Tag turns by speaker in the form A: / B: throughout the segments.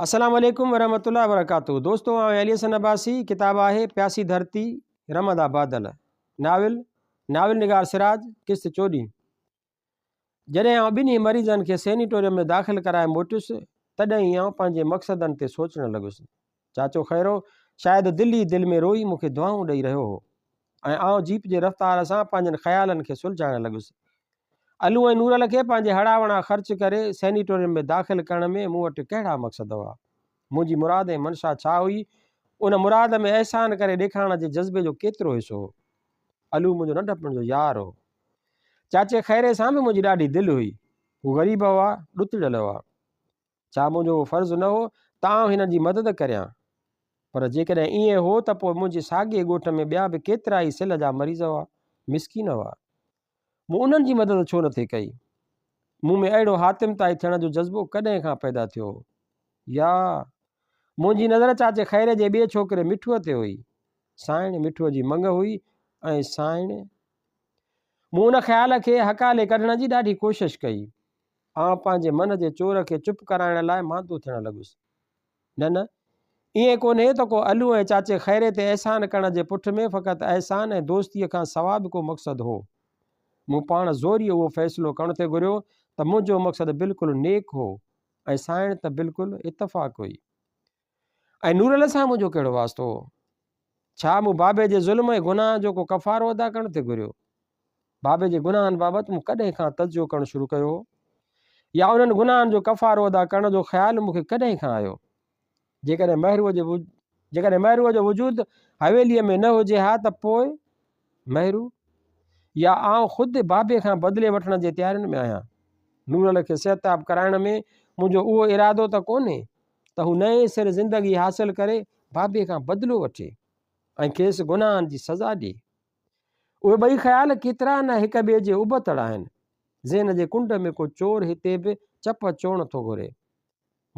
A: السلام عليڪم ورحمة الله وبرڪاته دوستو آئون علي حسن عباسي ڪتاب آهي پياسي ڌرتي رمدا بادل ناول ناول نگار سراج قسط چوڏهين جڏهن آئون ٻنهي مريضن کي سينيٽوريم ۾ داخل ڪرائي موٽيس تڏهن ئي آئون پنهنجي مقصدن تي سوچڻ لڳس چاچو خيرو شايد دل ئي دل ۾ روئي مون کي دعائون ڏئي رهيو هو ۽ آئون جيپ جي رفتار سان پنهنجن خيالن کي سلجهائڻ لڳس علو ۽ نورل کي پنهنجي هڙا وڙا خرچ ڪري سينيٽوريم ۾ داخل ڪرڻ ۾ مون وٽ ڪهڙا مقصد هئا؟ منهنجي مراد ۽ منشا ڇا هئي؟ ان مراد ۾ احسان ڪري ڏيکارڻ جي جذبي جو ڪيترو حصو هو؟ علو منهنجو ننڍپڻ جو يار هو. چاچي خيري سان به منهنجي ڏاڍي دل هئي. هو غريب هئا، ڏتڙيل هئا. ڇا منهنجو اهو فرض نه هو ته آئون هنن جي مدد ڪريان؟ پر جيڪڏهن ائين هو ته پوء منهنجي ساڳئي ڳوٺ ۾ ٻيا به ڪيترائي سلهه جا مريض هئا، مسڪين هئا. مون انهن جي مدد ڇو نٿي ڪئي؟ مون ۾ اهڙو حاتم طائي ٿيڻ جو جذبو ڪڏهن کان پيدا ٿيو هو؟ يا منهنجي نظر چاچي خيري جي ٻئي ڇوڪري مٺوء تي هئي. سانئڻ مٺوء جي مڱ هئي ۽ سانئڻ. مون ان خيال کي هڪالي ڪڍڻ جي ڏاڍي ڪوشش ڪئي. آئون پنهنجي من جي چور کي چپ ڪرائڻ لاء ماندو ٿيڻ لڳس. نه نه، ائين ڪونهي ته ڪو علو ۽ چاچي خيري تي احسان ڪرڻ جي پٺ ۾ فقط احسان ۽ دوستيء کان سوا به ڪو مقصد هو. مون پاڻ زوريء اهو فيصلو ڪرڻ ٿي گهريو ته منهنجو مقصد بلڪل نيڪ هو ۽ سانئڻ ته بلڪل اتفاق هئي. ۽ نورل سان منهنجو ڪهڙو واسطو هو؟ ڇا مون بابي جي ظلم ۽ گناهه جو ڪو ڪفارو ادا ڪرڻ ٿي گهريو؟ بابي جي گناهن بابت مون ڪڏهن کان تجزيو ڪرڻ شروع ڪيو هو؟ يا انهن گناهن جو ڪفارو ادا ڪرڻ جو خيال مون کي ڪڏهن کان آيو؟ جيڪڏهن مهروء جي جيڪڏهن مهروء جو وجود حويليء ۾ نه هجي ها ته پوء مهرو يا آئون خود بابي کان بدلي وٺڻ جي تيارين ۾ آهيان. نورل کي صحتياب ڪرائڻ ۾ منهنجو اهو ارادو ته ڪونهي ته هو نئين سر زندگي حاصل ڪري بابي کان بدلو وٺي ۽ کيس گناهن جي سزا ڏئي. اهي ٻئي خيال ڪيترا نه هڪ ٻئي جي ابتڙ آهن. ذهن جي ڪنڊ ۾ ڪو چور هتي به چپ چوڻ ٿو گهري.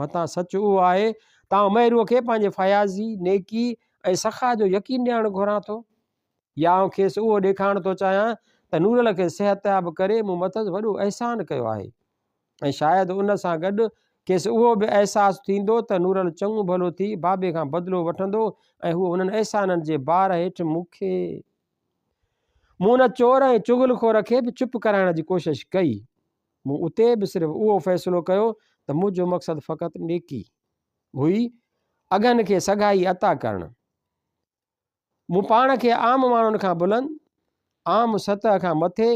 A: متان سچ اهو آهي ته آئون مهروء کي پنهنجي فياضي، نيڪي ۽ سخا جو يقين ڏيارڻ گهران ٿو يا آئون کيس اهو ڏيکارڻ ٿو چاهيان ته نورل کي صحتياب ڪري مون مٿس وڏو احسان ڪيو آهي ۽ شايد ان سان گڏ کيس اهو به احساس ٿيندو ته نورل چڱو ڀلو ٿي بابي کان بدلو وٺندو ۽ هو انهن احسانن جي بار هيٺ مون کي مون ان چور ۽ چغل خور کي به چپ ڪرائڻ جي ڪوشش ڪئي. مون اتي به صرف اهو فيصلو ڪيو ته منهنجو مقصد فقط نيڪي هئي، اگهن کي سگهائي عطا ڪرڻ. مون پاڻ کي عام ماڻهن کان بلند، عام سطح کان مٿي،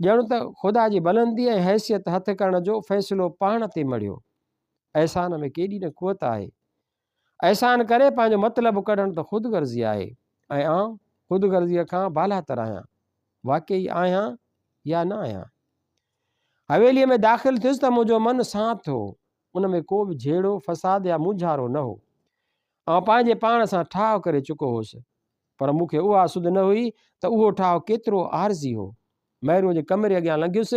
A: ڄڻ ته خدا جي بلندي ۽ حيثيت هٿ ڪرڻ جو فيصلو پاڻ تي مڙهيو. احسان ۾ ڪيڏي نه قوت آهي. احسان ڪري پنهنجو مطلب ڪڍڻ ته خود غرضي آهي ۽ آئون خود غرضيء کان بالاتر آهيان. واقعي آهيان يا نه آهيان؟ حويليء ۾ داخل ٿيس ته منهنجو من سانت هو. ان ۾ ڪو به جهيڙو، فساد يا مونجهارو نه هو. آئون پنهنجي پاڻ سان ٺاهه ڪري چڪو هوس. پر مون کي اها سڌ نه هئي ته اهو ٺاهه ڪيترو عارضي هو. مهروء جي ڪمري اڳيان لنگهيس.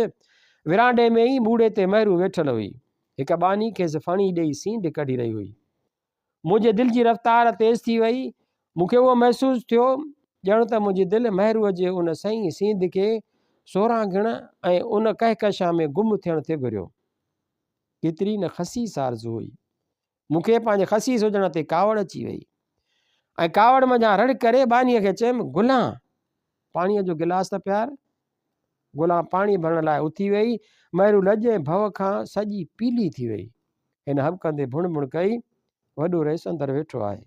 A: ورانڊي ۾ ئي ٻوڙي تي مهرو ويٺل هئي. هڪ ٻانهي کيس ڦڻي ڏيئي سينڍ ڪڍي رهي هئي. منهنجي دل جي رفتار تيز ٿي وئي. مون کي اهو محسوس ٿيو ڄڻ ته منهنجي دل مهروء جي ان سئين سينڌ کي سورانگهڻ ۽ ان ڪهڪشان ۾ گم ٿيڻ ٿي گهريو. ڪيتري نه خسيس آرزو هئي. مون کي پنهنجي خسيس هجڻ تي ڪاوڙ اچي وئي ۽ ڪاوڙ منجهان رڙ ڪري ٻانهيء کي چيم، گلان! پاڻيء جو گلاس ته پيار. گلان پاڻي ڀرڻ لاء اٿي ويئي. مهرو لڄ ۽ ڀؤ کان سڄي پيلي ٿي ويئي. هن هٻڪندي ڀڻ ڀڻ ڪئي، وڏو رئيس اندر ويٺو آهي.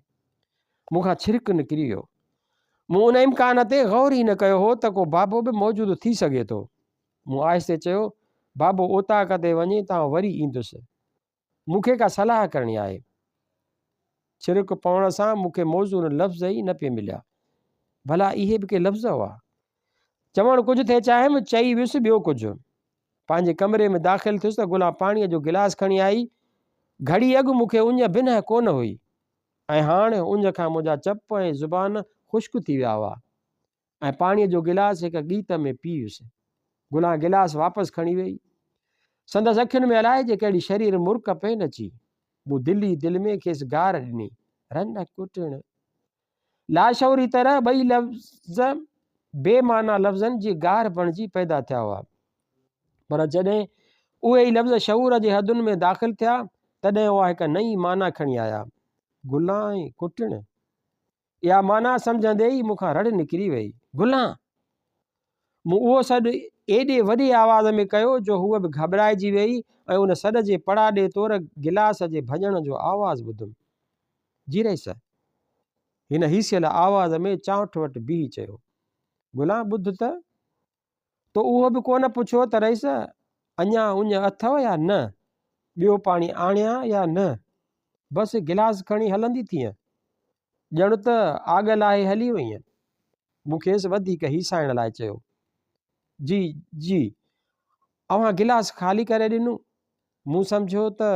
A: مون کان ڇرڪ نڪري ويو. مون ان امڪان تي غور ئي نه ڪيو هو ته ڪو بابو به موجود ٿي سگهي ٿو. مون آهستي چيو، بابو اوطاق تي وڃي ته آئون وري ايندس. مون کي ڪا صلاح ڪرڻي آهي. ڇرڪ پوڻ سان مون کي موزون لفظ ئي نه پئي مليا. ڀلا اهي به ڪي لفظ هئا؟ چوڻ ڪجهه ٿي چاهيم، چئي ويس ٻيو ڪجهه. پنهنجي ڪمري ۾ داخل ٿيس ته گلان پاڻيء جو گلاس کڻي آئي. گهڙي اڳ مون کي اڃ بنهه ڪونه هئي ۽ هاڻ اڃ کان منهنجا چپ ۽ زبان خشڪ ٿي ويا هئا. ۽ پاڻيء جو گلاس هڪ ڳيت ۾ پي ويس. گلان گلاس واپس کڻي ويئي. سندس اکين ۾ الائجي ڪهڙي شرير مرڪ پئي نچي. مون دل ئي دل ۾ کيس گار ڏني. رن ڪٽڻ. لاشعوري طرح ٻئي لفظ بي معنيٰ لفظن جي گار بڻجي پيدا ٿيا هئا. پر جڏهن اهي ئي لفظ شعور جي حدن ۾ داخل ٿيا تڏهن اها هڪ نئين معنيٰ کڻي آيا، گلان ۽ ڪٽڻ. اها معنيٰ سمجهندي ئي مون کان رڙ نڪري ويئي، گلان! مون اهو سڏ ايڏي وڏي آواز ۾ ڪيو جو هوء به گهٻرائجي ويئي ۽ ان سڏ جي پڙاڏي طور گلاس جي ڀڄڻ جو آواز ٻڌم. جي رئيس! هن هيسيل آواز ۾ چانئٺ وٽ بيهي چيو. گلان ٻڌ ته! تو اهو به ڪونه پڇيو ته رئيس اڃا اڃ اٿئو يا نه؟ ٻيو پاڻي آڻيان يا نه؟ بس گلاس کڻي هلندي ٿينء. ڄڻ ته آڳ لاهي هلي وئينء. مون کيس وڌيڪ هيسائڻ لاء چيو. جي، جي. اوهان گلاس خالي ڪري ڏنو. مون سمجهيو ته.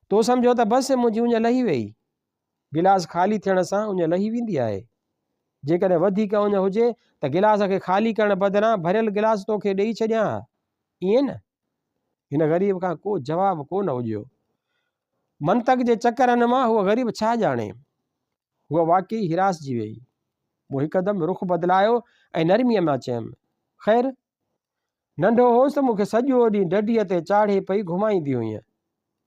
A: تو سمجهيو ته بس منهنجي اڃ لهي ويئي. گلاس خالي ٿيڻ سان اڃ لهي ويندي آهي. جيڪڏهن وڌيڪ اڃ هجي ته گلاس کي خالي ڪرڻ بدران ڀريل گلاس توکي ڏيئي ڇڏيان ها. ائين نه؟ هن غريب کان ڪو جواب ڪو نه اڄيو. منطق جي چڪرن مان هوء غريب ڇا ڄاڻي؟ هوء واقعي هراسجي ويئي. مون هڪدم رخ بدلايو ۽ نرميء مان چيم، خير، ننڍو هوس ته مون کي سڄو ڏينهن ڊڍيء تي چاڙهي پئي گهمائيندي هئينء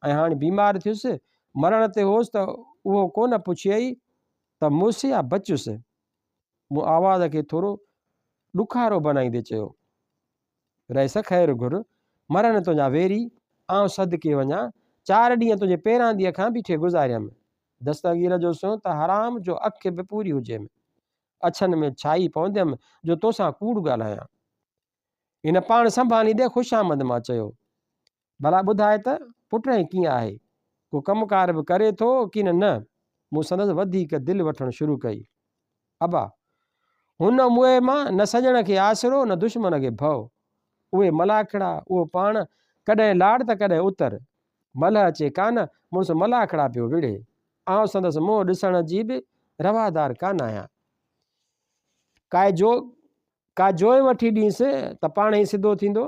A: ۽ هاڻي بيمار ٿيس، مرڻ تي هوس ته اهو ڪونه پڇيئي ته مئس يا بچيس. مون آواز کي ٿورو ڏکارو بنائيندي چيو. رئيس خير گهر، مرن تنهنجا ويري، آئون صدقي وڃان، چار ڏينهن تنهنجي پيرانديء کان بيٺي گذاريم. دستگير جو سون ته حرام جو اک به پوري هجيم. اڇن ۾ ڇائي پونديم جو توسان ڪوڙ ڳالهايان. هن پاڻ سنڀاليندي خوشامد مان چيو، ڀلا ٻڌاء ته پٽهين ڪيئن آهي؟ ڪو ڪم ڪار به ڪري ٿو ڪين نه؟ مون سندس وڌيڪ دل وٺڻ شروع ڪئي. ابا! هن موئي مان نه سڄڻ کي آسرو نه دشمن کي ڀؤ. اهي ملاکڙا، اهو پاڻ، ڪڏهن لاڙ ته ڪڏهن اتر. ملهه اچي ڪانه، مڙس ملاکڙا پيو وڙهي. آئون سندس منهن ڏسڻ جي به روادار ڪانه آهيان. ڪائي جو ڪا جوء وٺي ڏينس ته پاڻهي سڌو ٿيندو،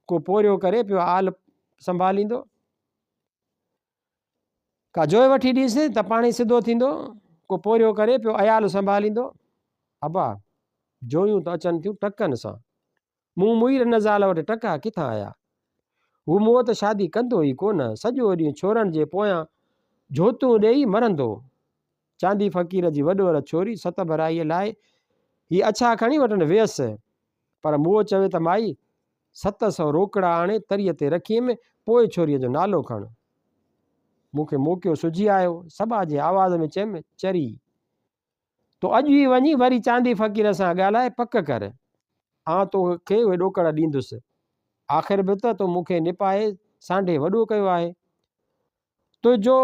A: ڪو پورهيو ڪري پيو آل سنڀاليندو. ڪا جوء وٺي ڏينس ته پاڻهي سڌو ٿيندو، ڪو پورهيو ڪري پيو عيال سنڀاليندو. ابا، جويون ته اچن ٿيون ٽڪن سان. مون مير نه زال وٽ ٽڪا ڪٿان آيا؟ هو مئو ته شادي ڪندو ئي ڪونه، سڄو ڏينهن ڇورن جي پويان جهوتون ڏيئي مرندو. چاندي فقير جي وڏور ڇوري ستڀرائيء لاء هي اڇا کڻي وٽن ويس، پر مئو چوي ته مائي، 700 روڪڙا آڻي تريء تي رکيم، پوء ڇوريء جو نالو کڻ. مون کي موقعو سجهي آيو، سٻاجهي آواز ۾ چيم، چري! تون اڄ ئي وڃي وري چاندي فقير سان ڳالهائي پڪ ڪر. آئون تو کي اهي ڏوڪڙ ڏيندس. آخر به ته تو مون کي نپائي سانڍي وڏو ڪيو آهي. تنهنجو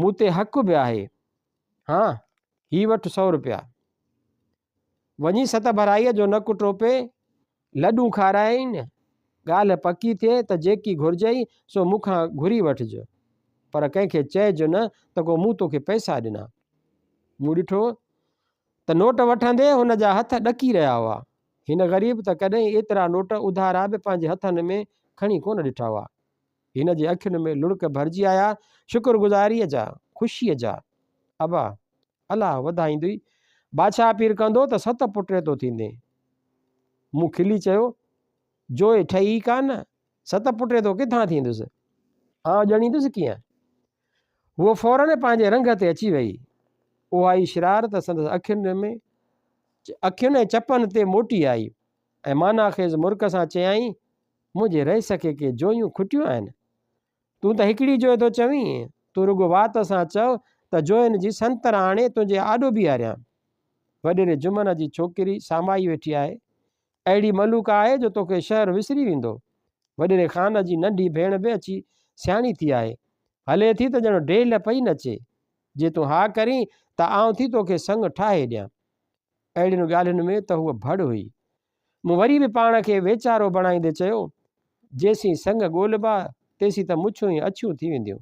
A: مون تي حق به آهي. هان، هي وٺ سئو رپيا. وڃي ستڀرائيء جو نڪ ٽوپي لڏون کارائين، ڳالهه پڪي ٿئي ته جيڪي گهرجئي سو مون کان گهري وٺج، پر ڪنهن کي چئج نه ته ڪو مون توکي پئسا ڏنا. مون ڏٺو ته نوٽ وٺندي هن جا هٿ ڏڪي رهيا هئا. هن غريب ته ڪڏهن ايترا نوٽ اڌارا به پنهنجي هٿن ۾ کڻي ڪونه ڏٺا هئا. هن جي اکين ۾ لڙڪ ڀرجي آيا، شڪر گذاريء جا، خوشيء جا. ابا! الله وڌائيندوئي. بادشاهه پير ڪندو ته ست پٽريتو ٿيندين. مون کلي چيو، جوئي ٺهي ئي ڪانه، ست پٽريتو ڪٿان ٿيندس؟ آئون ڄڻيندس ڪيئن؟ هوء فوراً پنهنجي رنگ تي اچي ويئي. اها ئي شرارت سندس اکين ۾ اکين ۽ چپن تي موٽي آئي ۽ معنيٰ خيز مرڪ سان چيائين، منهنجي رئيس کي ڪي جويون کٽيون آهن؟ تون ته هڪڙي جوء ٿو چوين، تون رڳو وات سان چئو ته جوئن جي سنتر آڻي تنهنجي آڏو بيهاريان. وڏيري جمن جي ڇوڪري سامائي ويٺي آهي. اهڙي ملوڪ آهي جو توکي شهر وسري ويندو. وڏيري خان جي ننڍي ڀيڻ به اچي سياڻي ٿي آهي. هلي ٿي ته ڄڻ ڊيل پئي نچي. جي تون ها ڪرين ته آئون ٿي توکي سڱ ٺاهي ڏيان. اهڙين ڳالهين ۾ ته هوء ڀڙ هئي. مون وري به پاڻ کي ويچارو بڻائيندي چيو، جيسين سڱ ڳولبا، تيسين ته مڇون ئي اڇيون ٿي وينديون.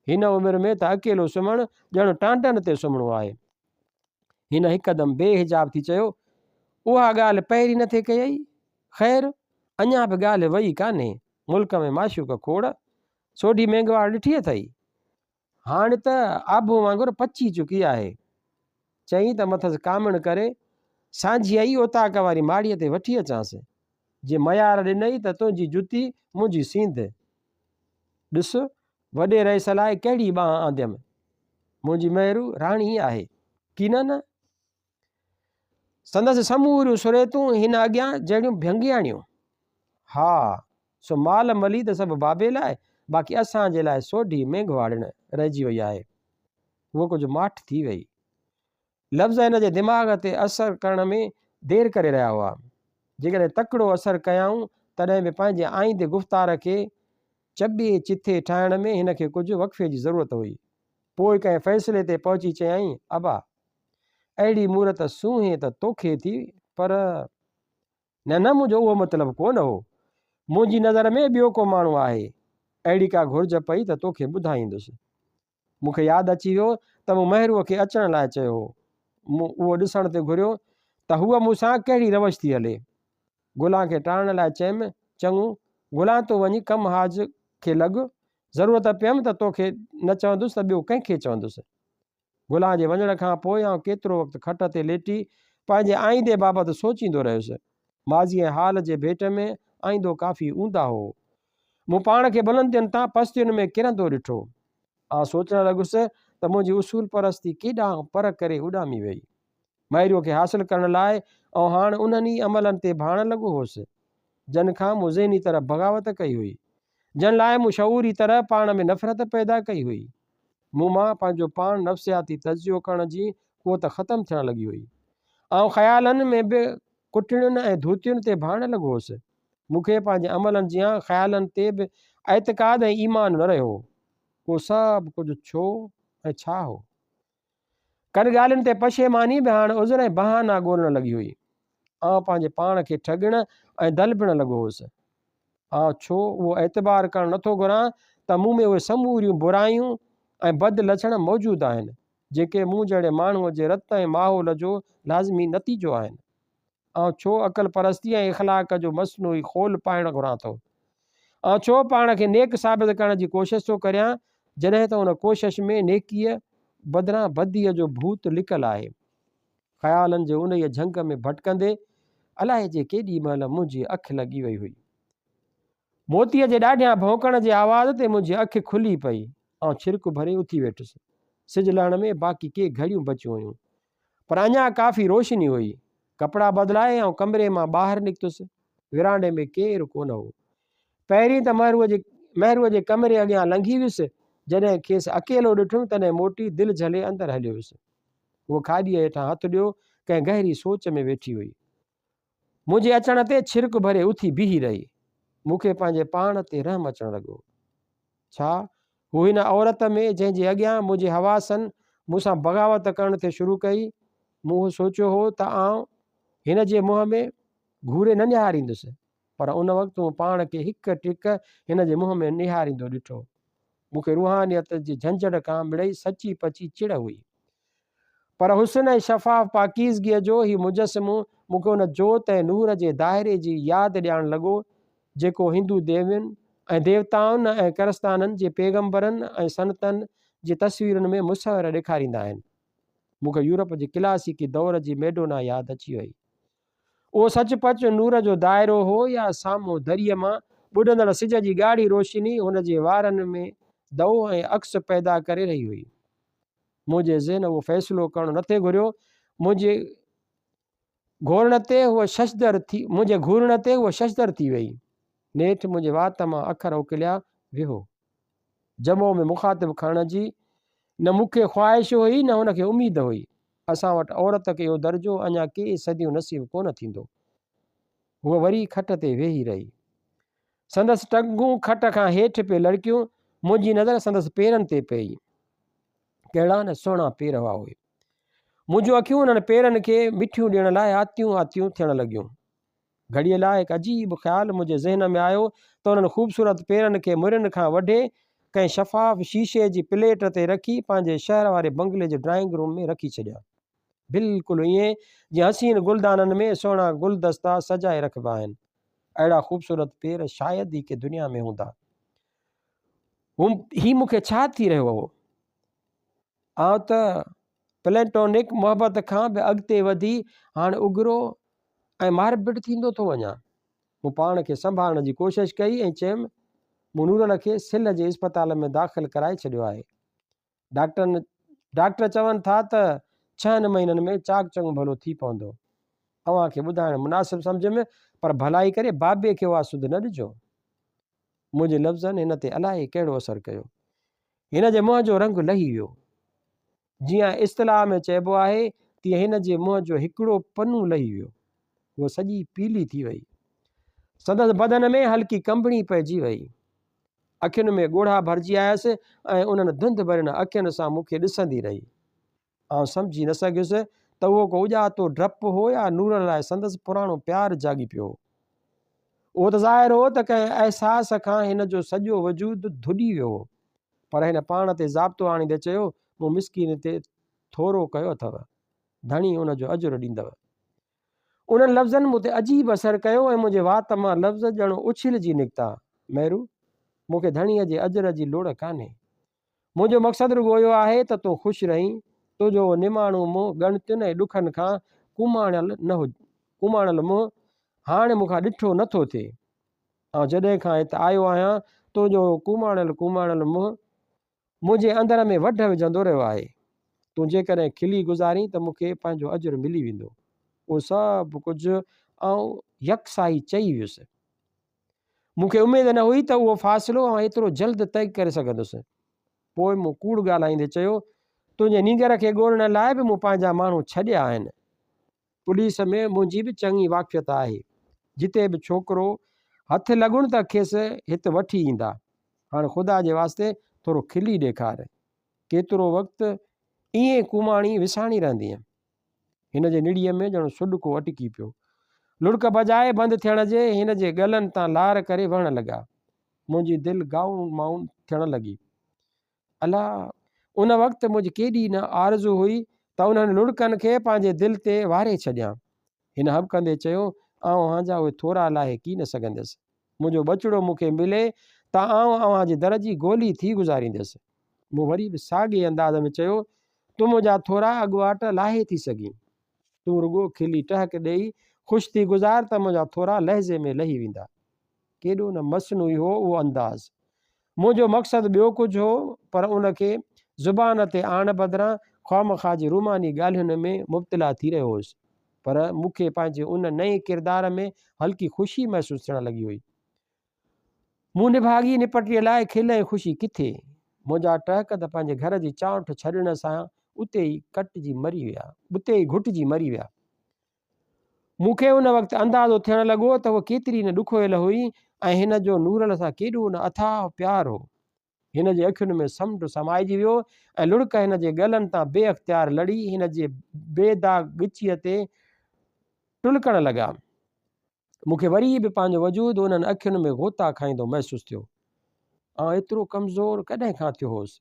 A: هن عمر ۾ ته اڪيلو سمهڻ ڄڻ ٽانڊن تي سمهڻو آهي. هن هڪدم بي حجاب ٿي چيو، اها ڳالهه پهرين نه ٿي ڪيئي؟ خير، اڃا به ڳالهه وئي ڪانهي، ملڪ ۾ معشوق کوڙ، سوڍي مينگهواڙ ڏٺي اٿئي؟ هاڻ ته آڀون وانگر پچي چڪي آهي. چيائين ته مٿس ڪامڻ ڪري سانجهيء ئي اوطاق واري ماڙيء تي وٺي اچانس. جي ميار ڏنئي ته تنهنجي جتي منهنجي سينڌ. ڏس، وڏي رئيس لاء ڪهڙي ٻانهن آنديم. منهنجي مهرو راڻي آهي. ڪي نه نه؟ سندس سموريون سريتون هن اڳيان جهڙيون ڀينگياڻيون. ها، سو مال ملي ته سڀ بابي لاء، باقي اسان جي لاء سوڍي مينگهواڙڻ رهجي وئي آهي. هوء ڪجهه ماٺ ٿي وئي. لفظ هن جي دماغ تي اثر ڪرڻ ۾ دير ڪري رهيا هئا. جيڪڏهن تڪڙو اثر ڪيائون تڏهن به پنهنجي آئيندي گفتار کي چٻي چٿي ٺاهڻ ۾ هن کي ڪجهه وقفي جي ضرورت هئي. پوء ڪنهن فيصلي تي پهچي چيائين، ابا! اهڙي مورت سونهين ته توکي ٿي پر. نه نه منهنجو اهو مطلب ڪونه هو. منهنجي نظر ۾ ٻيو ڪو ماڻهو آهي. اهڙي ڪا گهرج پئي ته توکي ٻڌائيندس. مون کي ياد اچي ويو ته مون مهروء کي اچڻ لاء چيو هو. مون اهو ڏسڻ تي گهريو ته هوء مون سان ڪهڙي روش ٿي هلي. گلان کي ٽارڻ لاء چيم، چڱو، گلان تون وڃي ڪم حاج کي لڳ، ضرورت پيم ته توکي نه چوندس ته ٻيو ڪنهن کي چوندس. گلان جي وڃڻ کان پوء آئون ڪيترو وقت کٽ تي ليٽي پنهنجي آئيندي بابت سوچيندو رهيس. ماضي ۽ حال جي ڀيٽ ۾ آئيندو ڪافي اونداهو هو. مون پاڻ کي بلندين تان پستين ۾ ڪرندو ڏٺو. آئون سوچڻ لڳس ته منهنجي اصول پرستي ڪيڏانهن پر ڪري اڏامي وئي. مهريء کي حاصل ڪرڻ لاء آئون هاڻ انهن ئي عملن تي ڀاڻڻ لڳو هوس، جن کان مون ذهني طرح بغاوت ڪئي هئي، جن لاء مون شعوري طرح پاڻ ۾ نفرت پيدا ڪئي هئي. مون مان پنهنجو پاڻ نفسياتي تجزيو ڪرڻ جي قوت ختم ٿيڻ لڳي هئي. آئون خيالن ۾ به ڪٽڻين ۽ ڌوتين تي ڀاڻڻ لڳو هوس. مون کي پنهنجي عملن جيان خيالن تي به اعتقاد ۽ ايمان نه رهيو هو. اهو سڀ ڪجهه ڇو ۽ ڇا هو؟ ڪن ڳالهين تي پشيماني به هاڻ عذر ۽ بهانا ڳولڻ لڳي هئي. آئون پنهنجي پاڻ کي ٺڳڻ ۽ دلبڻ لڳو هوس. آئون ڇو اهو اعتبار ڪرڻ نٿو گهران ته مون ۾ اهي سموريون برايون ۽ بد لڇڻ موجود آهن، جيڪي مون جهڙي ماڻهوء جي رت ۽ ماحول جو لازمي نتيجو آهن. آئون ڇو عقل پرستي ۽ اخلاق جو مصنوعي خول پائڻ گهران ٿو؟ آئون ڇو پاڻ کي نيڪ ثابت ڪرڻ جي ڪوشش ٿو ڪريان، جڏهن ته ان ڪوشش ۾ نيڪيء بدران بديء جو ڀوت لڪل آهي؟ خيالن جي انهيء جهنگ ۾ ڀٽڪندي الائجي ڪيڏي مهل منهنجي اک لڳي وئي هئي. موتيء جي ڏاڍيان ڀونڪڻ جي آواز تي منهنجي اک کلي پئي. آئون ڇرڪ ڀري اٿي ويٺس. سج لهڻ ۾ باقي ڪي گهڙيون بچيون هيون. پر اڃا ڪافي روشني هئي. ڪپڙا بدلائي آئون ڪمري مان ٻاهر نڪتس. ورانڊي ۾ ڪير ڪونه هو. پهرين ته مهروء جي مهروء جي ڪمري اڳيان لنگهي ويس. جڏهن کيس اڪيلو ڏٺم تڏهن موٽي دل جهلي اندر هليو ويس. هوء کاڏيء هيٺان هٿ ڏيو ڪنهن گهري سوچ ۾ ويٺي هئي. منهنجي اچڻ تي ڇرڪ ڀري اٿي بيهي رهي. مون کي پنهنجي پاڻ تي رحم اچڻ لڳو. ڇا هو هن عورت ۾ جنهن جي اڳيان منهنجي حواسن مون سان بغاوت ڪرڻ ٿي شروع ڪئي، مون اهو سوچيو هو ته آئون هن جي منهن ۾ گهوري نه نهاريندس، پر ان وقت مون پاڻ کي هڪ ٽڪ هن جي منهن ۾ نهاريندو ڏٺو. مون کي روحانيت جي جهنجهٽ کان مڙئي سچي پچي چڙ هئي. پر حسن ۽ شفاف پاڪيزگيء جو هي مجسمو مون کي ان جوت ۽ نور جي دائري جي ياد ڏيارڻ لڳو، جيڪو هندو ديوين ۽ ديوتائن ۽ ڪرستانن جي پيغمبرن ۽ سنتن جي تصويرن ۾ مصور ڏيکاريندا آهن. مون کي يورپ جي ڪلاسيڪي دور جي ميڊونا ياد اچي وئي. اهو سچ پچ نور جو دائرو هو يا سامهون دريء مان ٻڏندڙ سج جي ڳاڙهي روشني هن جي وارن ۾ دئو ۽ عڪس پيدا ڪري رهي هئي. منهنجي ذهن اهو فيصلو ڪرڻ نه ٿي گهريو. منهنجي گهورڻ تي هوء ششدر ٿي منهنجي گهورڻ تي هوء ششدر ٿي ويئي. نيٺ منهنجي وات مان اکر اڪليا، ويهو. جمعو ۾ مخاطب کڻڻ جي نه مون کي خواهش هئي نه هن کي اميد هئي. اسان وٽ عورت کي اهو درجو اڃا ڪيئي صديون نصيب ڪونه ٿيندو. هوء وري کٽ تي ويهي رهي. سندس ٽنگون کٽ کان هيٺ پئي لڙڪيون. منهنجي نظر سندس پيرن تي پيئي. ڪهڙا نه سهڻا پير هئا اهي. منهنجون اکيون انهن پيرن کي مٺيون ڏيڻ لاء آتيون آتيون ٿيڻ لڳيون. گهڙيء لاء هڪ عجيب خيال منهنجي ذهن ۾ آيو ته انهن خوبصورت پيرن کي مرين کان وڍي ڪنهن شفاف شيشي جي پليٽ تي رکي پنهنجي شهر واري بنگلي جي ڊرائنگ روم ۾ رکي ڇڏيان. بلڪل ائين جيئن حسين گلدانن ۾ سهڻا گلدستا سجائي رکبا آهن. اهڙا خوبصورت پير شايد ئي ڪي دنيا ۾ هوندا. هي مون کي ڇا ٿي رهيو هو؟ آئون ته پليٽونڪ محبت کان به اڳتي وڌي هاڻ اگرو ۽ ماربڊ ٿيندو ٿو وڃان. مون پاڻ کي سنڀالڻ جي ڪوشش ڪئي ۽ چيم، مون نورل کي سلهه جي اسپتال ۾ داخل ڪرائي ڇڏيو آهي. ڊاڪٽرن ڊاڪٽر چون ٿا ته ڇهن مهينن ۾ چاق چڱو ڀلو ٿي پوندو. اوهان کي ٻڌائڻ مناسب سمجهيم پر ڀلائي ڪري بابي کي اها سڌ نه ڏجو. منهنجي لفظن هن تي الائي ڪهڙو اثر ڪيو. هن جي منهن جو رنگ لهي ويو. جيئن اصطلاح ۾ چئبو آهي تيئن هن جي منهن جو هڪڙو پنو لهي ويو. هوء سڄي پيلي ٿي وئي. سندس بدن ۾ هلڪي ڪنبڻي پئجي وئي. اکين ۾ ڳوڙها ڀرجي آيس ۽ انهن ڌنڌ ڀرين اکين سان مون کي ڏسندي رهي. آئون سمجهي نه سگهيس ته اهو ڪو اڄاتو ڊپ هو يا نورل لاء سندس پراڻو پيار جاڳي پيو هو. اهو ته ظاهر هو ته ڪنهن احساس کان هن جو سڄو وجود ڌڏي ويو هو. پر هن پاڻ تي ضابطو آڻيندي چيو، مون مسڪين تي ٿورو ڪيو اٿو. ڌڻي ان جو اجر ڏيندو. انهن لفظن مون تي عجيب اثر ڪيو ۽ منهنجي وات مان لفظ ڄڻ اڇلجي نڪتا، مهرو! مون کي ڌڻيء جي اجر جي لوڙ ڪانهي. منهنجو مقصد رڳو اهو آهي ته تون خوش رهين، تنهنجو اهو نماڻو منهن ڳڻتين ۽ ڏکن کان ڪوماڻيل نه ڪوماڻيل منهن هاڻي مون کان ڏٺو نه ٿو ٿئي. آئون جڏهن کان هت آيو آهيان، تنهنجو اهو ڪوماڻيل ڪوماڻيل منهن منهنجي اندر ۾ وڍ وجهندو رهيو آهي. تون جيڪڏهن کلي گذارين ته مون کي پنهنجو اجر ملي ويندو. اهو سڀ ڪجهه آئون يڪساهي چئي ويس. مون کي اميد نه هئي ته اهو فاصلو آئون ايترو جلد طئي ڪري سگهندس. پوء مون ڪوڙ ڳالهائيندي چيو، تنهنجي نينگر کي ڳولڻ لاء به مون پنهنجا ماڻهو ڇڏيا آهن. پوليس ۾ منهنجي به چڱي واقفيت آهي. جتي به ڇوڪرو هٿ لڳن ته کيس هت وٺي ايندا. هاڻ خدا جي واسطي ٿورو کلي ڏيکار. ڪيترو وقت ائين ڪوماڻي وساڻي رهندينء؟ هن جي نڙيء ۾ ڄڻ سڏڪو اٽڪي پيو. لڙڪ بجاء بند ٿيڻ جي هن جي ڳلن تان لار ڪري وهڻ لڳا. منهنجي دل گائون مائون ٿيڻ لڳي. الا! ان وقت منهنجي ڪيڏي نه آرزو هئي ته انهن لڙڪن کي پنهنجي دل تي واري ڇڏيان. هن هٻڪندي چيو، آئون اوهان جا اهي ٿورا لاهي ڪي نه سگهندس. منهنجو ٻچڙو مون کي ملي ته آئون اوهان جي در جي گولي ٿي گذاريندس. مون وري به ساڳئي انداز ۾ چيو، تون منهنجا ٿورا اڳواٽ لاهي ٿي سگهين. تون رڳو کلي ٽهڪ ڏيئي خوش ٿي گذار ته منهنجا ٿورا لحظي ۾ لهي ويندا. ڪيڏو نه مصنوعي هو اهو انداز. منهنجو مقصد ٻيو ڪجهه هو، پر ان کي زبان تي آڻڻ بدران خوامخواه جي روماني ڳالهين ۾ مبتلا ٿي رهيو هوس. پر مون کي پنهنجي ان نئين ڪردار ۾ هلڪي خوشي محسوس ٿيڻ لڳي هئي. مون نڀاڳي نپٽيء لاء کل ۽ خوشي ڪٿي؟ منهنجا ٽهڪ ته پنهنجي گهر جي چانئٺ ڇڏڻ سان اتي ئي ڪٽجي مري ويا، اتي ئي گهٽجي مري ويا. مون کي ان وقت اندازو ٿيڻ لڳو ته هوء ڪيتري نه ڏکويل هئي ۽ هن جو نورل سان ڪيڏو نه اٿاهه پيار هو. هن جي اکين ۾ سمنڊ سمائجي ويو ۽ لڙڪ هن جي ڳلن تان بي اختيار لڙي هن جي بي داغ ڳچيء تي ٽلڪڻ لڳا. مون کي وري به پنهنجو وجود انهن اکين ۾ غوطا کائيندو محسوس ٿيو. آئون ايترو ڪمزور ڪڏهن کان ٿيو هوس؟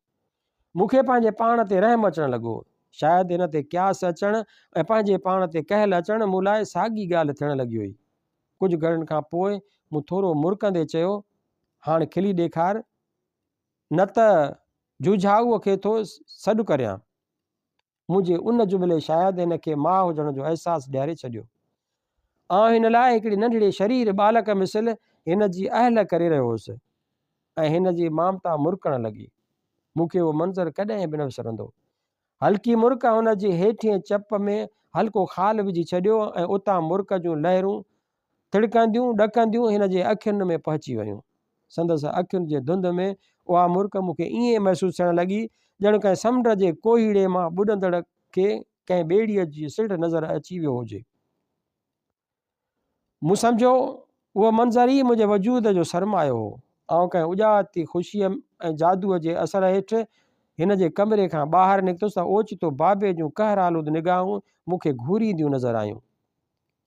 A: مون کي پنهنجي پاڻ تي رحم اچڻ لڳو. شايد هن تي قياس اچڻ ۽ پنهنجي پاڻ تي ڪهل اچڻ مون لاء ساڳي ڳالهه ٿيڻ لڳي هئي. ڪجهه گهڙين کان پوء مون ٿورو مرڪندي چيو، هاڻ کلي ڏيکار، نه ته جوجهائوء کي ٿو سڏ ڪريان. منهنجي ان جملي شايد هن کي ماء هجڻ جو احساس ڏياري ڇڏيو. آئون هن لاء هڪڙي ننڍڙي شرير ٻالڪ مثل هن جي اهل ڪري رهيو هوس ۽ هن جي مامتا مرڪڻ لڳي. مون کي اهو منظر ڪڏهن به نه وسرندو. هلڪي مرڪ هن جي هيٺئين چپ ۾ هلڪو خال وجهي ڇڏيو ۽ اتان مرڪ جون لهرون ٿڙڪنديون ڏڪنديون هن جي اکين ۾ پهچي ويون. سندس اکين جي ڌنڌ ۾ اها مرڪ مون کي ائين محسوس ٿيڻ لڳي ڄڻ ڪنهن سمنڊ جي ڪوهيڙي مان ٻڏندڙ کي ڪنهن ٻيڙيء جي سڙهه نظر اچي ويو هجي. مون سمجهيو اهو منظر ئي منهنجي وجود جو سرمايو هو. آئون ڪنهن اڄاتي خوشيء ۽ جادوء جي اثر هيٺ هن جي ڪمري کان ٻاهر نڪتس ته اوچتو بابي جون قهرآلود نگاهون مون کي گهورينديون نظر آيون.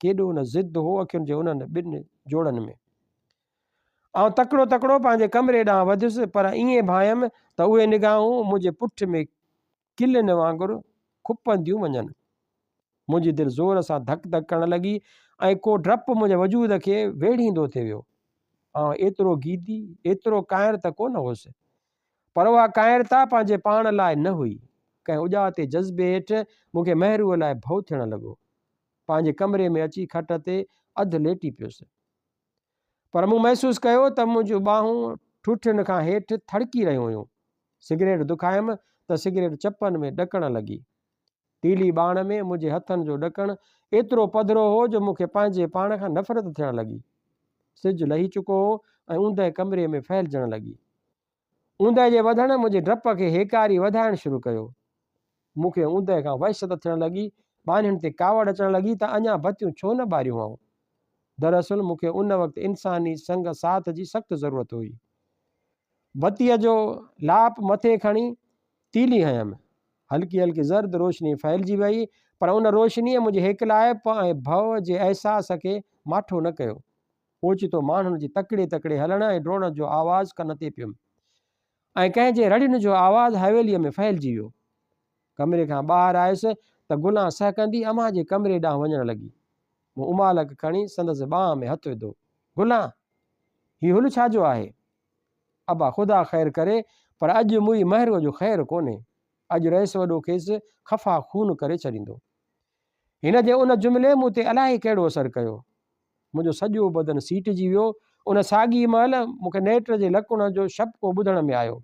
A: ڪيڏو نه ضد هو اکين جي انهن ٻن جوڙن ۾. آئون تڪڙو تڪڙو پنهنجي ڪمري ڏانهن وڌيس پر ائين ڀانئيم ته اهي نگاهون منهنجي پٺ ۾ ڪلين وانگر کپنديون وڃن. منهنجي دل زور سان ڌڪ ڌڪ ڪرڻ لڳي ۽ ڪو ڊپ منهنجي وجود کي ويڙهيندو ٿي ويو. آئون ايترو گيدي، ايترو ڪانئر ته ڪونه هوس. پر اها ڪانئرتا پنهنجي پاڻ لاء نه هئي. ڪنهن اڄاتي جذبي هيٺ مون کي مهروء لاء ڀؤ ٿيڻ لڳو. پنهنجي ڪمري ۾ اچي کٽ تي اڌ ليٽي پيس. پر مون محسوس ڪيو ته منهنجون ٻانهون ٺوٺين کان هيٺ ٿڙڪي رهيون هيون. سگريٽ دکايم ته سگريٽ چپن ۾ ڏڪڻ لڳي. تيلي ٻاڻ ۾ منهنجي هٿن جو ڏڪڻ ايترو پڌرو هو جو مون کي پنهنجي پاڻ کان نفرت ٿيڻ لڳي. سج لهي چڪو هو ۽ اوندهه ڪمري ۾ ڦهلجڻ لڳي. اوندهه جي وڌڻ منهنجي ڊپ کي هيڪاري وڌائڻ شروع ڪيو. مون کي اوندهه کان وحشت ٿيڻ لڳي، ٻانهن تي ڪاوڙ اچڻ لڳي ته اڃا بتيون ڇو نه ٻاريون هئائون. دراصل مون کي ان وقت انساني سنگ ساٿ جي سخت ضرورت هئي. بتيء جو لاپ مٿي کڻي تيلي هنيم. هلڪي هلڪي زرد روشني ڦهلجي ويئي، پر ان روشنيء منهنجي هيڪلائپ ۽ ڀؤ جي احساس کي ماٺو نه ڪيو. اوچتو ماڻهن جي تڪڙي تڪڙي هلڻ ۽ ڊوڙڻ جو آواز ڪن تي پيم ۽ ڪنهن جي رڙين جو آواز حويليء ۾ ڦهلجي ويو. ڪمري کان ٻاهر آيس ته گلان سهڪندي امان جي ڪمري ڏانهن وڃڻ لڳي. مون امالڪ کڻي سندس ٻانهن ۾ هٿ وڌو. گلان! هي هل ڇا جو آهي؟ ابا خدا خير ڪري پر اڄ موئي مهروء جو خير ڪونهي. اڄ رئيس وڏو کيس خفا خون ڪري ڇڏيندو. هن جي ان جملي مون تي الائي ڪهڙو اثر ڪيو. منهنجو سڄو بدن سيٽجي ويو. ان ساڳي ئي مهل مون کي نيٽ جي لڪڻ جو شپڪو ٻڌڻ ۾ آيو.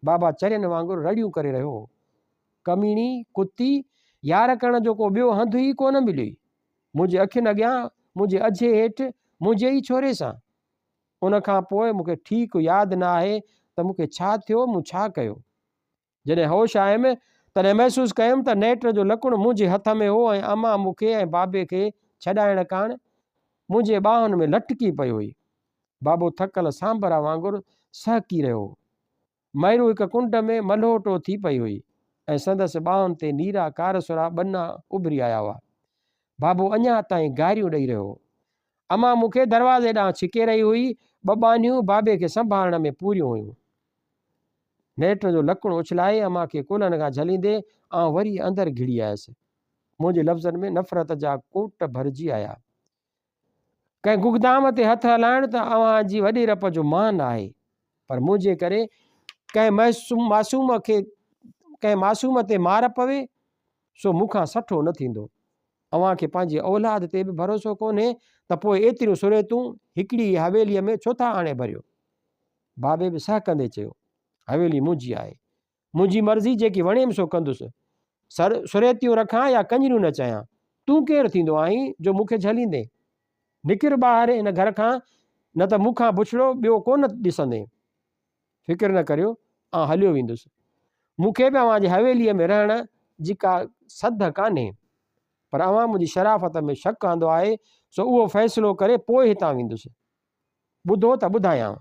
A: بابا چرين وانگر رڙيون ڪري رهيو هو. ڪميڻي، ڪتي، يار ڪرڻ جو ڪو ٻيو هنڌ ئي ڪونه مليئي. منهنجي اکين اڳيان، منهنجي اجهي هيٺ، منهنجي ئي ڇوري سان. ان کان پوء مون کي ٺيڪ ياد نه آهي ته مون کي ڇا ٿيو، مون ڇا ڪيو. جڏهن هوش آيم، تڏهن محسوس ڪيم ته نيٽ جو لڪڻ منهنجي هٿ ۾ هو ۽ امان مون کي ۽ بابي کي ڇڏائڻ ڪاڻ منهنجي ٻانهن ۾ لٽڪي پئي هئي. بابو ٿڪل سانڀرا وانگر سهڪي رهيو هو. مهرو هڪ ڪنڊ ۾ ملهوٽو ٿي پئي هئي ۽ سندس ٻانهن تي نيرا ڪارسرا ٻنا اڀري آيا هئا. بابو اڃا تائين گاريون ڏئي رهيو هو. امان مون کي دروازي ڏانهن ڇڪي رهي هئي. ٻه ٻانهيون بابي کي سنڀالڻ ۾ پوريون هيون. نيٽ جو لڪڻ اڇلائي امان کي ڪلهن کان جهليندي آئون وري اندر گهڙي آيس. منهنجي لفظن ۾ نفرت جا ڪوٽ ڀرجي آيا. ڪنهن گگدام تي هٿ هلائڻ ته اوهان جي وڏي رپ جو مان آهي، پر منهنجي ڪري ڪنهن معصوم کي ڪنهن معصوم تي مار پوي، سو مون کان سٺو نه ٿيندو. اوهان کي پنهنجي اولاد تي به ڀروسو ڪونهي ته پوء ايتريون سريتون هڪڙي ئي حويليء ۾ ڇو ٿا آڻي ڀريو؟ بابي به سهڪندي چيو، حويلي منهنجي آهي. منهنجي مرضي جيڪي وڻيم سو ڪندس. سر سريتيون رکان يا ڪڃريون نچايان. تون ڪير ٿيندو آهين جو مون کي جهليندين؟ نڪر ٻاهر هن گهر کان نه ته مون کان بڇڙو ٻيو ڪونه ڏسندين. فڪر نه ڪريو، آئون هليو ويندس. مون کي به اوهان جي حويليء ۾ رهڻ جي ڪا سڌ ڪانهي. پر اوهان منهنجي شرافت ۾ شڪ آندو آهي، سو اهو فيصلو ڪري پوء هتان ويندس. ٻڌو ته ٻڌايانء.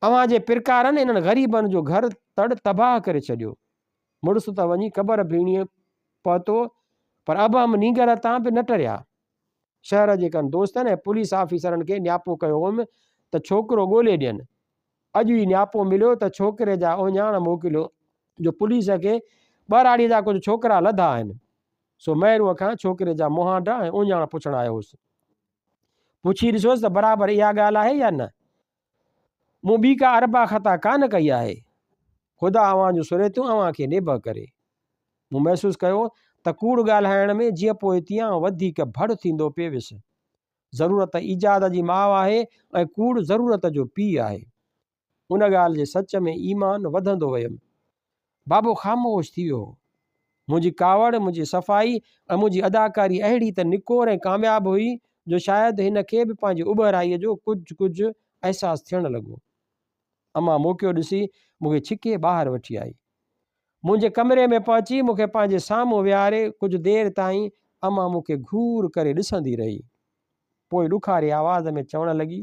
A: اوهان جي پرڪارن انهن غريبن جو گهر تڙ تباهه ڪري ڇڏيو. مڙس ته وڃي قبر ڀيڻيء پهتو، پر ابهم نينگر تان به نه ٽريا. شهر جي ڪن دوستن ۽ پوليس آفيسرن کي نياپو ڪيو هوم ته ڇوڪرو ڳولي ڏين. اڄ ئي نياپو مليو ته ڇوڪري جا اهڃاڻ موڪليو جو پوليس کي ٻهراڙيء جا ڪجهه ڇوڪرا لڌا آهن. سو مهروء کان ڇوڪري جا مهانڊا ۽ اهڃاڻ پڇڻ آيو هوس. پڇي ڏسوس ته برابر اها ڳالهه آهي يا نه. مون ٻي ڪا اربع خطا ڪانه ڪئي آهي. خدا اوهان جون سريتون اوهان کي نيبهه ڪري. مون محسوس ڪيو ته ڪوڙ ڳالهائڻ ۾ جيئن پوء تيئن آئون وڌيڪ ڀڙ ٿيندو پئي ويس. ضرورت ايجاد جي ماء آهي ۽ ڪوڙ ضرورت جو پيء آهي. ان ڳالهه جي سچ ۾ ايمان وڌندو ويم. بابو خاموش ٿي ويو هو. منهنجي ڪاوڙ، منهنجي صفائي ۽ منهنجي اداڪاري اهڙي ته نڪور ۽ ڪامياب هئي جو شايد هن کي به پنهنجي اٻهرائيء جو ڪجهه ڪجهه احساس ٿيڻ لڳو. امان موقعو ڏسي مون کي ڇڪي ٻاهر وٺي آئي. منهنجي ڪمري ۾ پهچي مون کي پنهنجي سامهون ويهاري ڪجهه دير تائين امان مون کي گهور ڪري ڏسندي رهي. پوء ڏکاري آواز ۾ چوڻ لڳي،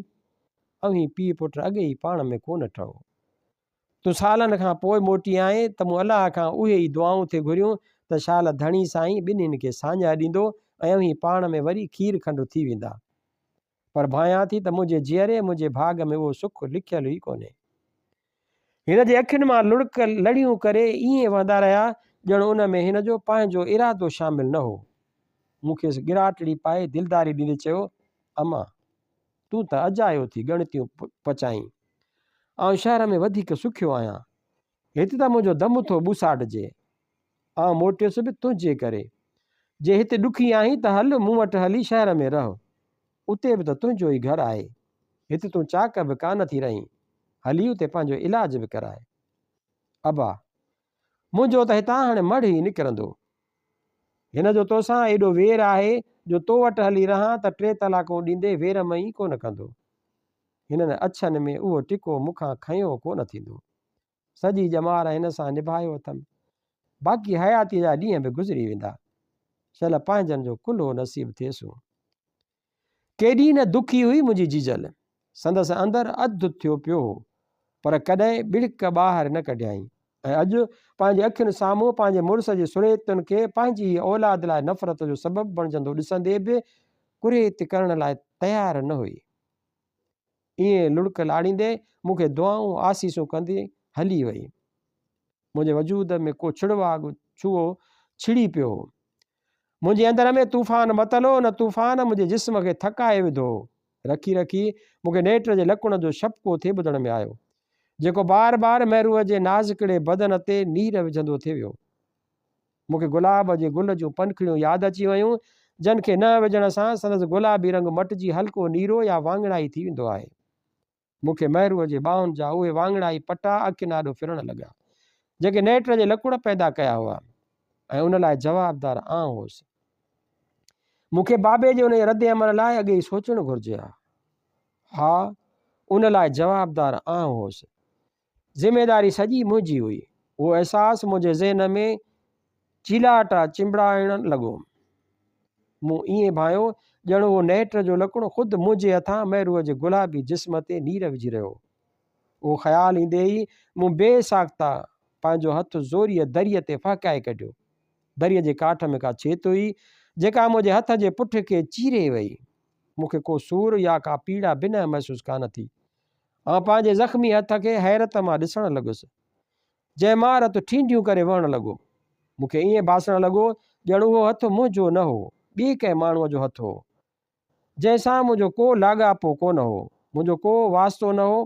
A: اوهين پيء پٽ اڳي ئي پاڻ ۾ ڪونه ٺهو. تون سالن کان پوء موٽي آئين ته مون الله کان اهي ئي دعائون ٿي گهريون ته شال ڌڻي سائين ٻنهين کي ساڃاهه ڏيندو ۽ اوهين پاڻ ۾ وري کير کنڊ ٿي ويندا. پر ڀانيان ٿي ته منهنجي جيئري منهنجي ڀاڳ ۾ اهو سک لکيل ئي ڪونهي. هن جي اکين مان لڙڪ لڙيون ڪري ائين وهندا رهيا ڄڻ ان ۾ هن جو پنهنجو ارادو شامل نه هو. مون کيس ڳراٽڙي پائي دلداري ڏيندي چيو، امان! تون ته اجايو ٿي ڳڻتيون پچائين. آئون شهر ۾ وڌيڪ سکيو آهيان. هت ته منهنجو دم ٿو ٻوساٽجي. آئون موٽيس به تنهنجي ڪري. جي هت ڏکي آهين ته هل مون وٽ هلي شهر ۾ رهه. اتي به ته تنهنجو ئي گهر آهي. هت تون چاڪ به ڪانه ٿي رهين. هلي اتي پنهنجو علاج به ڪراء. ابا! منهنجو ته هتان هاڻي مڙهه ئي نڪرندو. هن جو توسان ايڏو وير آهي جو تو وٽ هلي رهان ته ٽي طلاقون ڏيندي ويرم ئي ڪونه ڪندو. هنن اڇن ۾ اهو ٽڪو مون کان کنيو ڪونه ٿيندو. سڄي ڄمار هن سان نڀايو اٿم. باقي حياتيء جا ڏينهن به گذري ويندا. شل پنهنجن جو ڪلهو نصيب ٿئيسون. ڪيڏي نه دکي هئي منهنجي جيجل. سندس اندر اڌ ٿيو پيو هو، پر ڪڏهن ٻڙڪ ٻاهر نه ڪڍيائين ۽ اڄ پنهنجي اکين سامهون پنهنجي مڙس جي سريتن کي پنهنجي ئي اولاد لاء نفرت جو سبب بڻجندو ڏسندي به ڪريت ڪرڻ لاء تيار نه هئي. ائين لڙڪ لاڙيندي مون کي دعائون آسيسون ڪندي هلي وئي. منهنجي وجود ۾ ڪو ڇڙواڳ ڇوهو ڇڙي پيو هو. منهنجي اندر ۾ طوفان متل هو، ان طوفان منهنجي جسم کي ٿڪائي وڌو هو. رکي رکي مون کي نيٽ جي لڪڻ جو شپڪو ٿي ٻڌڻ ۾ آيو، جيڪو بار بار مهروء جي نازڪڙي بدن تي نير وجهندو ٿي ويو. مون کي گلاب جي گل جون پنکڙيون ياد اچي ويون، جن کي نهن وجهڻ سان سندس گلابي رنگ مٽجي هلڪو نيرو يا واڱڻائي ٿي ويندو آهي. مون کي مهروء جي ٻانهن جا اهي واڱڻائي پٽا اکين آڏو ڦرڻ لڳا، جيڪي نيٽ جي لڪڙ پيدا ڪيا هئا ۽ ان لاء جوابدار آئون هوس. مون کي بابي جي انهيء رد عمل لاء اڳي ئي سوچڻ گهرجي ها. ها، ان لاء جوابدار آئون هوس. ذميداري سڄي منهنجي هئي. اهو احساس منهنجي ذهن ۾ چيلاٽا چنبڙائڻ لڳو. مون ائين ڀانيو ڄڻ اهو نيٽ جو لڪڻ خود منهنجي هٿان مهروء جي گلابي جسم تي نير وجهي رهيو هو. اهو خيال ايندي ئي مون بي ساخته پنهنجو هٿ زوريء دريء تي ڦهڪائي ڪڍيو. دريء جي ڪاٺ ۾ ڪا ڇيت هئي، جيڪا منهنجي هٿ جي پٺ کي چيري وئي. مون کي ڪو سور يا ڪا پيڙا بنهه محسوس ڪانه ٿي. آئون پنهنجي زخمي هٿ کي حيرت مان ڏسڻ لڳس، جنهن مان رت ٺينڍيون ڪري وهڻ لڳو. مون کي ائين ڀاسڻ لڳو ڄڻ اهو هٿ منهنجو نه هو، ٻئي ڪنهن ماڻهوء جو هٿ هو، جنهن سان منهنجو ڪو لاڳاپو ڪونه هو، منهنجو ڪو واسطو نه هو.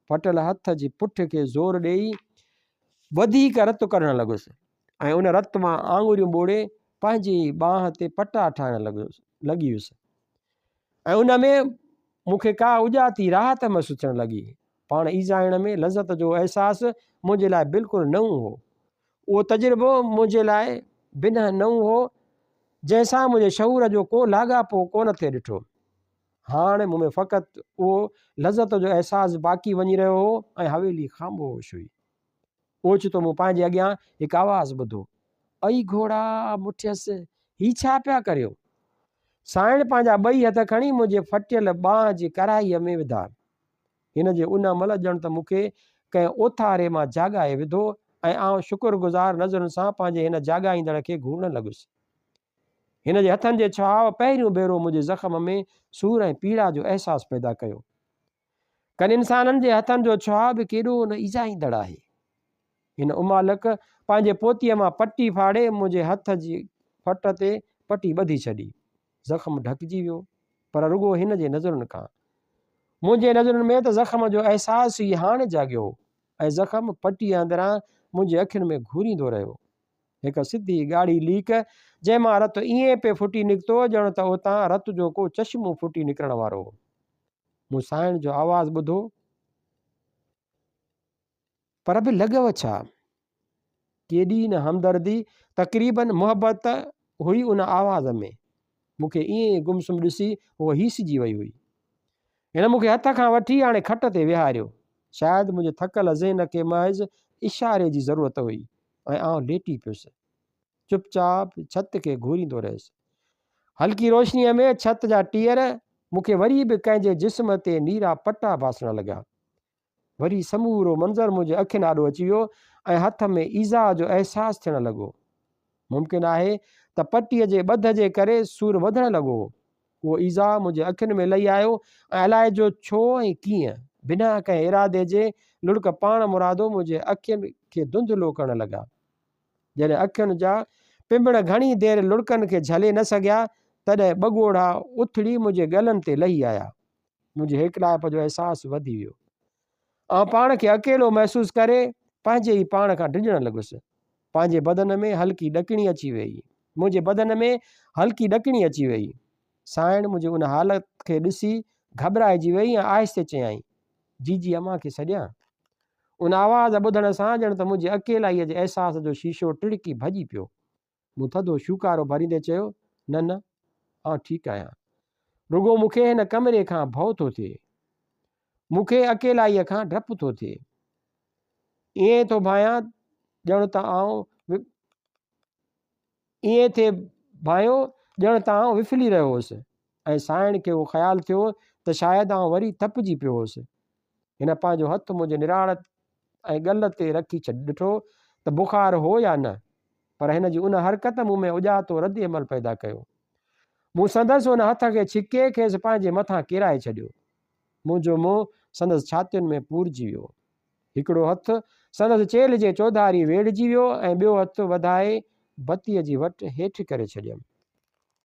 A: ڦٽل هٿ جي پٺ کي زور ڏيئي وڌيڪ رت ڪڍڻ لڳس ۽ ان رت مان آڱريون ٻوڙي پنهنجي ئي ٻانهن تي پٽا ٺاهڻ لڳي ويس ۽ ان ۾ مون کي ڪا اڄاتي راحت محسوس ٿيڻ لڳي. پاڻ ايذائڻ ۾ لذت جو احساس منهنجي لاء بلڪل نئون هو. اهو تجربو منهنجي لاء بنهه نئون هو، جنهن سان منهنجي شعور جو ڪو لاڳاپو ڪونه ٿي ڏٺو. هاڻ مون ۾ فقط اهو لذت جو احساس باقي وڃي رهيو هو ۽ حويلي خاموش هئي. اوچتو مون پنهنجي اڳيان هڪ آواز ٻڌو، اي گهوڙا مٺيس، هي ڇا پيا ڪريو؟ سانئڻ پنهنجا ٻئي هٿ کڻي منهنجي ڦٽيل ٻانهن جي ڪرائيء ۾ وڌا. هن جي ان عمل ڄڻ ته مون کي ڪنهن اوٿاري مان جاڳائي وڌو ۽ آئون شڪر گذار نظرن سان پنهنجي هن جاڳائيندڙ کي گهورڻ لڳس. هن جي هٿن جي ڇهاء پهريون ڀيرو منهنجي زخم ۾ سور ۽ پيڙا جو احساس پيدا ڪيو. ڪن انسانن جي هٿن جو ڇهاء به ڪيڏو نه ايذائيندڙ آهي. هن امالڪ پنهنجي پوتيء مان پٽي ڦاڙي منهنجي هٿ جي ڦٽ تي پٽي ٻڌي ڇڏي. زخم ڍڪجي ويو، پر رڳو هن جي نظرن کان. منهنجي نظرن ۾ ته زخم جو احساس ئي هاڻ جاڳيو هو ۽ زخم پٽيء اندران منهنجي اکين ۾ گهوريندو رهيو. هڪ سڌي ڳاڙهي ليڪ، جنهن مان رت ائين پئي ڦٽي نڪتو ڄڻ ته اتان رت جو ڪو چشمو ڦٽي نڪرڻ وارو هو. مون سانئڻ جو آواز ٻڌو. پر به لڳو ڇا؟ ڪيڏي نه همدردي، تقريباً محبت هئي ان آواز ۾. مون کي ائين ئي گم سم ڏسي هوء هيسجي وئي هئي. هن مون کي هٿ کان وٺي آڻي کٽ تي ويهاريو. شايد منهنجي ٿڪل ذهن کي محض اشاري جي ضرورت هئي ۽ آئون ليٽي پيس. چپ چاپ ڇت کي گهوريندو رهيس. هلڪي روشنيء ۾ ڇت جا ٽيئر مون کي وري به ڪنهن جي جسم تي نيرا پٽا ڀاسڻ لڳا. وري سمورو منظر منهنجي اکين آڏو اچي ويو ۽ هٿ ۾ ايذاء جو احساس ٿيڻ لڳو. ممڪن آهي ته پٽيء جي ٻڌ جي ڪري سور وڌڻ لڳو هو. اهو ايذاء منهنجي اکين ۾ لهي آيو ۽ الائي جو ڇو ۽ ڪيئن، بنا ڪنهن ارادي جي لڙڪ پاڻ مرادو منهنجي اکين کي ڌنڌلو ڪرڻ لڳا. جڏهن اکين جا پنبڻ گهڻي دير لڙڪن کي جهلي نه سگهيا، تڏهن ٻه ڳوڙها اٿڙي منهنجي ڳلن تي لهي آيا. منهنجي هيڪلائپ جو احساس وڌي ويو. آئون پاڻ کي اڪيلو محسوس ڪري پنهنجي ئي پاڻ کان ڊڄڻ لڳس. پنهنجي بدن ۾ هلڪي ڏڪڻي اچي ويئي. منهنجي بدن ۾ هلڪي ڏڪڻي اچي ويئي. سانئڻ منهنجي ان حالت کي ڏسي گهٻرائجي ويئي ۽ آهستي چيائين. جيجي امان کي سڏيان؟ ان آواز ٻڌڻ سان ڄڻ ته منهنجي اڪيلائيء جي احساس جو شيشو ٽڙڪي ڀڄي پيو. مون ٿڌو شوڪارو ڀريندي چيو، نه نه، آئون ٺيڪ آهيان. رڳو مون کي هن ڪمري کان ڀؤ ٿو ٿئي. مون کي اڪيلائيء کان ڊپ ٿو ٿئي. ائين ٿو ڀانيان ڄڻ ته آئون ائين ٿي ڀانيو ڄڻ ته آئون وڦلي رهيو هوس ۽ سانئڻ کي اهو خيال ٿيو ته شايد آئون وري تپجي پيو هوس. هن پنهنجو هٿ منهنجي نراڙ ۽ ڳل تي رکي ڏٺو ته بخار هو يا نه، پر هن جي ان حرڪت مون ۾ اڄاتو رد عمل پيدا ڪيو. مون سندس ان هٿ کي ڇڪي کيس پنهنجي مٿان ڪيرائي ڇڏيو. منهنجو منهن سندس ڇاتين ۾ پورجي ويو. هڪڙو هٿ سندس چيلهه جي چوڌاري ويڙهجي ويو ۽ ٻيو هٿ وڌائي بتيء جي وٽ هيٺ ڪري ڇڏيم.